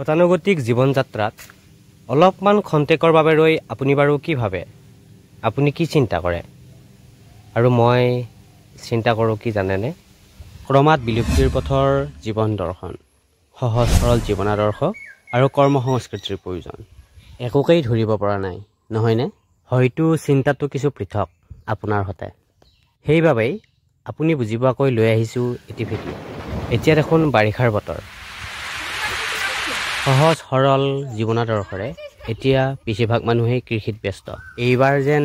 গতানুগতিক জীৱন যাত্ৰাত অলপমান খন্তেকৰ বাবে ৰৈ আপুনি বাৰু কি ভাবে, আপুনি কি চিন্তা কৰে? আৰু মই চিন্তা কৰোঁ কি জানেনে? ক্ৰমাৎ বিলুপ্তিৰ পথৰ জীৱন দৰ্শন, সহজ সৰল জীৱনাদৰ্শ আৰু কৰ্ম সংস্কৃতিৰ প্ৰয়োজন। একোকেই ধৰিব পৰা নাই নহয়নে? হয়তো চিন্তাটো কিছু পৃথক আপোনাৰ সতে, সেইবাবেই আপুনি বুজি পোৱাকৈ লৈ আহিছোঁ এটি ভিডিঅ'। এতিয়া দেখোন বাৰিষাৰ বতৰ, সহজ সৰল জীৱনাদৰ্শৰে এতিয়া বেছিভাগ মানুহেই কৃষিত ব্যস্ত। এইবাৰ যেন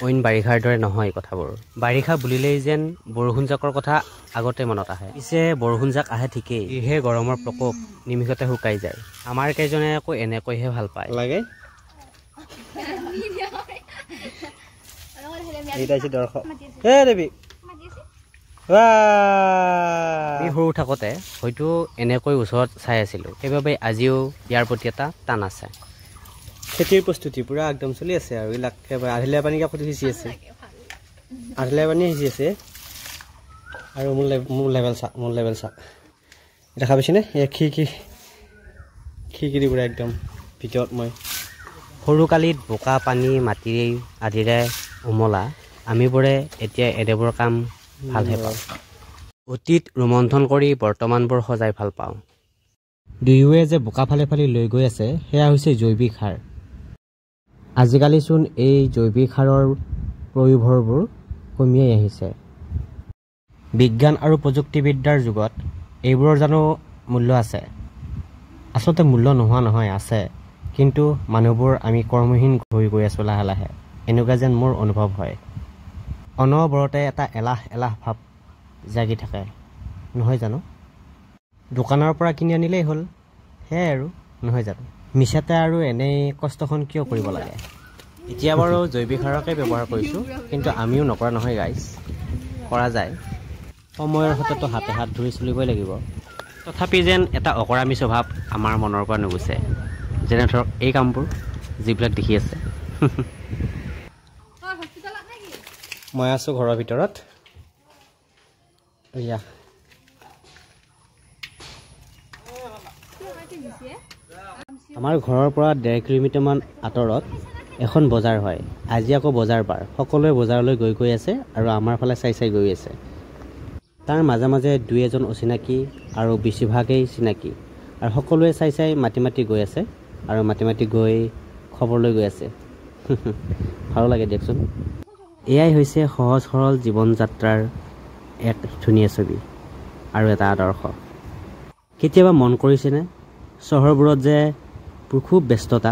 অইন বাৰিষাৰ দৰে নহয় কথাবোৰ। বাৰিষা বুলিলেই যেন বৰষুণজাকৰ কথা আগতে মনত আহে। পিছে বৰষুণজাক আহে ঠিকেই, যিহে গৰমৰ প্ৰকোপ নিমিষতে শুকাই যায়। আমাৰ কেইজনে আকৌ এনেকৈহে ভাল পায়। লাগে আমি সৰু থাকোঁতে হয়তো এনেকৈ ওচৰত চাই আছিলোঁ, সেইবাবে আজিও ইয়াৰ প্ৰতি এটা টান আছে। খেতিৰ প্ৰস্তুতি পূৰা একদম চলি আছে আৰু এইবিলাক একেবাৰে আধিলীয়া পানী কাষত সিঁচি আছে, আধিলীয়া পানী সিঁচি আছে। আৰু মোৰ লেভেল চা, মোৰ লেভেল চা, দেখা পাইছেনে? এই খিৰিকী খিৰিকী পূৰা একদম ভিতৰত। মই সৰুকালিত বোকা পানী মাটি আদিৰে উমলা আমিবোৰে এতিয়া এনেবোৰ কাম ভালহে পাওঁ। অতীত ৰোমন্থন কৰি বৰ্তমানবোৰ সজাই ভাল পাওঁ। দুয়োৱে যে বোকা ফালে ফালি লৈ গৈ আছে সেয়া হৈছে জৈৱিক সাৰ। আজিকালিচোন এই জৈৱিক সাৰৰ প্ৰয়োভৰবোৰ কমিয়েই আহিছে। বিজ্ঞান আৰু প্ৰযুক্তিবিদ্যাৰ যুগত এইবোৰৰ জানো মূল্য আছে? আচলতে মূল্য নোহোৱা নহয়, আছে, কিন্তু মানুহবোৰ আমি কৰ্মহীন হৈ গৈ আছোঁ লাহে লাহে, এনেকুৱা যেন মোৰ অনুভৱ হয়। অনবৰতে এটা এলাহ এলাহ ভাৱ জাগি থাকে নহয় জানো? দোকানৰ পৰা কিনি আনিলেই হ'ল, সেয়াই আৰু নহয় জানো? মিছাতে আৰু এনেই কষ্টখন কিয় কৰিব লাগে? এতিয়া বাৰু জৈৱিক সাৰকে ব্যৱহাৰ কৰিছোঁ, কিন্তু আমিও নকৰা নহয় গাইজ, কৰা যায়। সময়ৰ সৈতেতো হাতে হাত ধৰি চলিবই লাগিব। তথাপি যেন এটা অকৰামী স্বভাৱ আমাৰ মনৰ পৰা নুগুচে, যেনে ধৰক এই কামবোৰ যিবিলাক দেখি আছে। মই আছোঁ ঘৰৰ ভিতৰত। এয়া আমাৰ ঘৰৰ পৰা 1.5 কিলোমিটাৰমান আঁতৰত এখন বজাৰ হয়। আজি আকৌ বজাৰ বাৰ, সকলোৱে বজাৰলৈ গৈ গৈ আছে আৰু আমাৰ ফালে চাই চাই গৈ আছে। তাৰ মাজে মাজে দুই এজন অচিনাকি আৰু বেছিভাগেই চিনাকি, আৰু সকলোৱে চাই চাই মাতি মাতি গৈ আছে আৰু মাতি মাতি গৈ খবৰ লৈ গৈ আছে। ভালো লাগে দিয়কচোন। এয়াই হৈছে সহজ সৰল জীৱন যাত্ৰাৰ এক ধুনীয়া ছবি আৰু এটা আদৰ্শ। কেতিয়াবা মন কৰিছেনে চহৰবোৰত যে খুব ব্যস্ততা,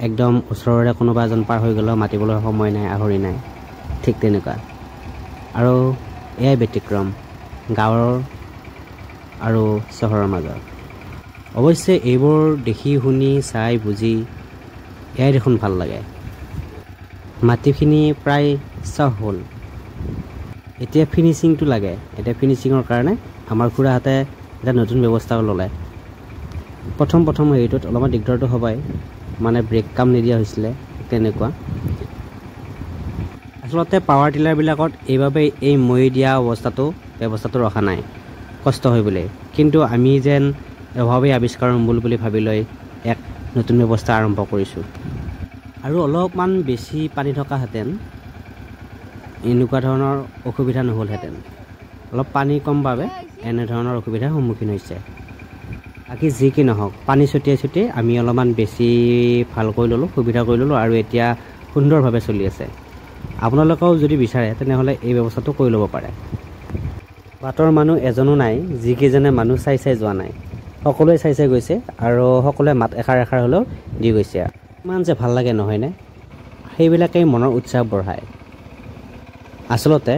একদম ওচৰৰে কোনোবা এজন পাৰ হৈ গ'লেও মাতিবলৈ সময় নাই, আহৰি নাই, ঠিক তেনেকুৱা। আৰু এয়াই ব্যতিক্ৰম গাঁৱৰ আৰু চহৰৰ মাজত। অৱশ্যে এইবোৰ দেখি শুনি চাই বুজি এয়াই দেখোন ভাল লাগে। মাটিখিনি প্ৰায় চহ হ'ল, এতিয়া ফিনিচিংটো লাগে। এতিয়া ফিনিচিঙৰ কাৰণে আমাৰ খুৰাহঁতে এটা নতুন ব্যৱস্থাও ল'লে। প্ৰথম প্ৰথম হেৰিটোত অলপমান দিগদাৰটো হ'বই, মানে ব্ৰেক কাম নিদিয়া হৈছিলে তেনেকুৱা। আচলতে পাৱাৰ টিলাৰবিলাকত এইবাবেই এই মৈ দিয়া ব্যৱস্থাটো ৰখা নাই, কষ্ট হয় বুলি। কিন্তু আমি যেন অভাৱেই আৱিষ্কাৰৰ মূল বুলি ভাবি লৈ এক নতুন ব্যৱস্থা আৰম্ভ কৰিছোঁ। আৰু অলপমান বেছি পানী থকাহেঁতেন এনেকুৱা ধৰণৰ অসুবিধা নহ'লহেঁতেন। অলপ পানী কম বাবে এনেধৰণৰ অসুবিধাৰ সন্মুখীন হৈছে। বাকী যি কি নহওক, পানী ছটিয়াই ছটিয়াই আমি অলপমান বেছি ভাল কৰি ল'লোঁ, সুবিধা কৰি ল'লোঁ আৰু এতিয়া সুন্দৰভাৱে চলি আছে। আপোনালোকেও যদি বিচাৰে তেনেহ'লে এই ব্যৱস্থাটো কৰি ল'ব পাৰে। বাটৰ মানুহ এজনো নাই, যিকেইজনে মানুহ চাই চাই যোৱা নাই, সকলোৱে চাই চাই গৈছে আৰু সকলোৱে মাত এষাৰ এষাৰ হ'লেও দি গৈছে। ইমান যে ভাল লাগে নহয়নে? সেইবিলাকেই মনৰ উৎসাহ বঢ়ায়। আচলতে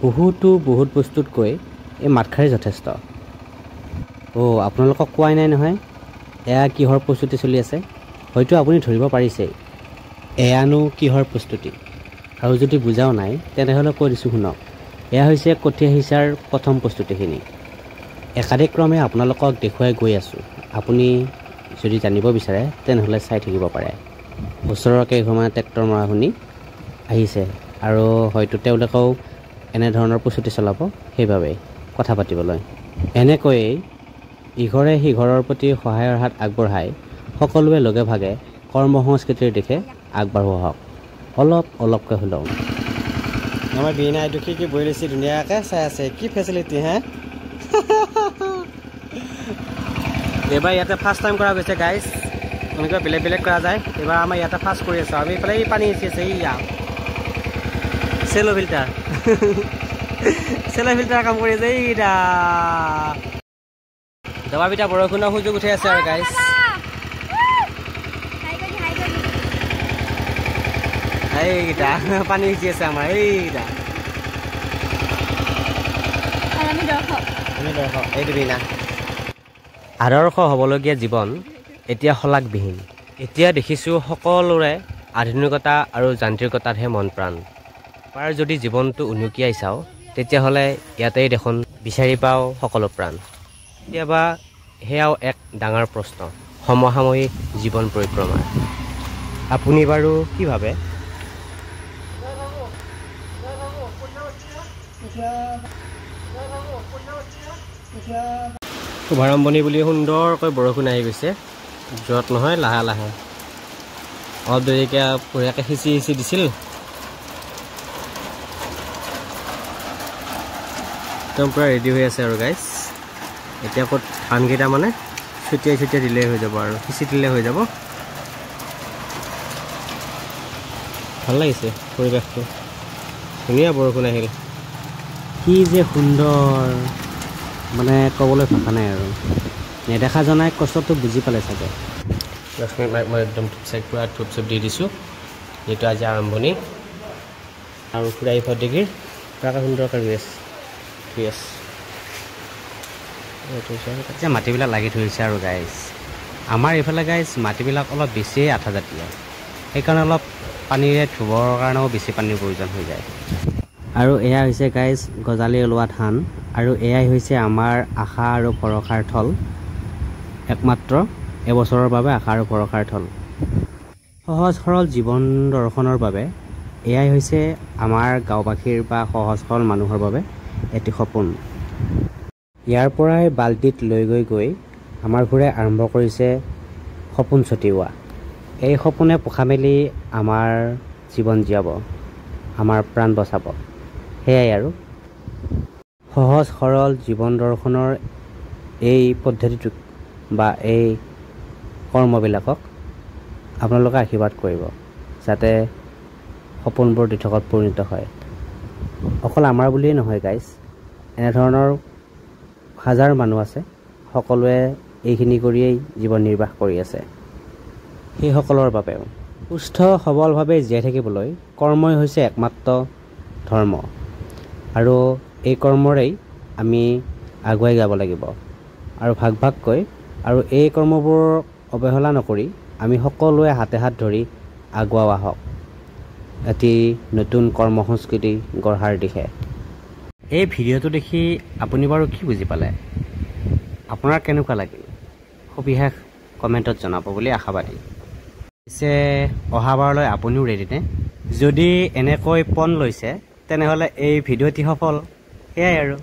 বহুতো বহুত বস্তুতকৈ এই মাতষাৰেই যথেষ্ট। অ' আপোনালোকক কোৱাই নাই নহয় এয়া কিহৰ প্ৰস্তুতি চলি আছে, হয়তো আপুনি ধৰিব পাৰিছেই এয়ানো কিহৰ প্ৰস্তুতি। আৰু যদি বুজাও নাই তেনেহ'লে কৈ দিছোঁ শুনক, এয়া হৈছে কঠীয়া সিঁচাৰ প্ৰথম প্ৰস্তুতিখিনি। একাদিক্ৰমে আপোনালোকক দেখুৱাই গৈ আছোঁ, আপুনি যদি জানিব বিচাৰে তেনেহ'লে চাই থাকিব পাৰে। ওচৰৰ কেইঘৰমানে ট্ৰেক্টৰ মৰা শুনি আহিছে আৰু হয়তো তেওঁলোকেও এনেধৰণৰ প্ৰস্তুতি চলাব, সেইবাবেই কথা পাতিবলৈ। এনেকৈয়ে ইঘৰে সিঘৰৰ প্ৰতি সহায়ৰ হাত আগবঢ়াই সকলোৱে লগে ভাগে কৰ্ম সংস্কৃতিৰ দিশে আগবাঢ়ো হওক, অলপ অলপকৈ হ'লেও। আমাৰ বিনা এইটো কি কি বহি লৈছে, ধুনীয়াকৈ চাই আছে, কি ফেচিলিটি হে। এইবাৰ ইয়াতে ফাৰ্ষ্ট টাইম কৰা গৈছে গাইজ, এনেকুৱা বেলেগ বেলেগ কৰা যায়। এইবাৰ আমাৰ ইয়াতে ফাৰ্ষ্ট কৰি আছোঁ আমি। এইফালে এই পানী সিঁচি আছে, এইয়া চেল' ফিল্টাৰ, চেল' ফিল্টাৰ কাম কৰি আছে। এইটা দবা পিটা বৰষুণৰ সুযোগ উঠি আছে আৰু গাইজ। এইকেইটা পানী সিঁচি আছে আমাৰ, এইকেইটা আমি দৰ্শক। এইটো বিনা আদৰ্শ হ'বলগীয়া জীৱন এতিয়া শলাগবিহীন। এতিয়া দেখিছোঁ সকলোৰে আধুনিকতা আৰু যান্ত্ৰিকতাতহে মন প্ৰাণ। এবাৰ যদি জীৱনটো উনুকিয়াই চাওঁ, তেতিয়াহ'লে ইয়াতেই দেখোন বিচাৰি পাওঁ সকলো প্ৰাণ। কেতিয়াবা সেয়াও এক ডাঙৰ প্ৰশ্ন সমসাময়িক জীৱন পৰিক্ৰমাৰ। আপুনি বাৰু কি ভাবে? শুভাৰম্ভণি বুলি সুন্দৰকৈ বৰষুণ আহি গৈছে, য'ত নহয় লাহে লাহে অলপ দেৰিকৈ বঢ়িয়াকৈ সিঁচি সিঁচি দিছিল। একদম পূৰা ৰেডি হৈ আছে আৰু গাইজ। এতিয়া ক'ত ধানকেইটা মানে ছটিয়াই ছটিয়াই দিলেই হৈ যাব আৰু সিঁচি দিলেই হৈ যাব। ভাল লাগিছে পৰিৱেশটো, ধুনীয়া বৰষুণ আহিল। কি যে সুন্দৰ, মানে ক'বলৈ ভাষা নাই আৰু। নেদেখা জনাই কষ্টটো বুজি পালে চাগে। লক্ষ্মী মাইক মই একদম ধূপ চাই পূৰা ধূপ চুপ দি দিছোঁ, যিহেতু আজি আৰম্ভণি। আৰু খুৰাই ভদ্ৰগীৰ পূৰা সুন্দৰকৈ ৰুই আছে, ধুই আছে। যে মাটিবিলাক লাগি ধৰিছে আৰু গাইজ। আমাৰ এইফালে গাইজ মাটিবিলাক অলপ বেছিয়ে আঠা জাতীয়, সেইকাৰণে অলপ পানীৰে ধুবৰ কাৰণেও বেছি পানীৰ প্ৰয়োজন হৈ যায়। আৰু এয়া হৈছে গাইজ গজালি ওলোৱা ধান, আৰু এয়াই হৈছে আমাৰ আশা আৰু ভৰসাৰ থল, একমাত্ৰ এবছৰৰ বাবে আশা আৰু ভৰসাৰ থল। সহজ সৰল জীৱন দৰ্শনৰ বাবে এয়াই হৈছে আমাৰ গাঁওবাসীৰ বা সহজ সৰল মানুহৰ বাবে এটি সপোন। ইয়াৰ পৰাই বাল্টিত লৈ গৈ গৈ আমাৰ ঘূৰাই আৰম্ভ কৰিছে সপোন ছটিওৱা। এই সপোনে পোখা মেলি আমাৰ জীৱন জীয়াব, আমাৰ প্ৰাণ বচাব। সেয়াই আৰু সহজ সৰল জীৱন দৰ্শনৰ এই পদ্ধতিটোক বা এই কৰ্মবিলাকক আপোনালোকে আশীৰ্বাদ কৰিব, যাতে সপোনবোৰ দিঠকত পৰিণত হয়। অকল আমাৰ বুলিয়েই নহয় গাইজ, এনেধৰণৰ হাজাৰ মানুহ আছে, সকলোৱে এইখিনি কৰিয়েই জীৱন নিৰ্বাহ কৰি আছে। সেইসকলৰ বাবেও সুস্থ সবলভাৱে জীয়াই থাকিবলৈ কৰ্মই হৈছে একমাত্ৰ ধৰ্ম, আৰু এই কৰ্মৰেই আমি আগুৱাই যাব লাগিব আৰু ভাগ ভাগকৈ। আৰু এই কৰ্মবোৰ অৱহেলা নকৰি আমি সকলোৱে হাতে হাত ধৰি আগুৱাও আহক এটি নতুন কৰ্ম সংস্কৃতি গঢ়াৰ দিশে। এই ভিডিঅ'টো দেখি আপুনি বাৰু কি বুজি পালে? আপোনাৰ কেনেকুৱা লাগিল? সবিশেষ কমেণ্টত জনাব বুলি আশাবাদী। পিছে অহাবাৰলৈ আপুনিও ৰেডি নে? যদি এনেকৈ পণ লৈছে, তেনেহ'লে এই ভিডিঅ'টি সফল। সেয়াই আৰু।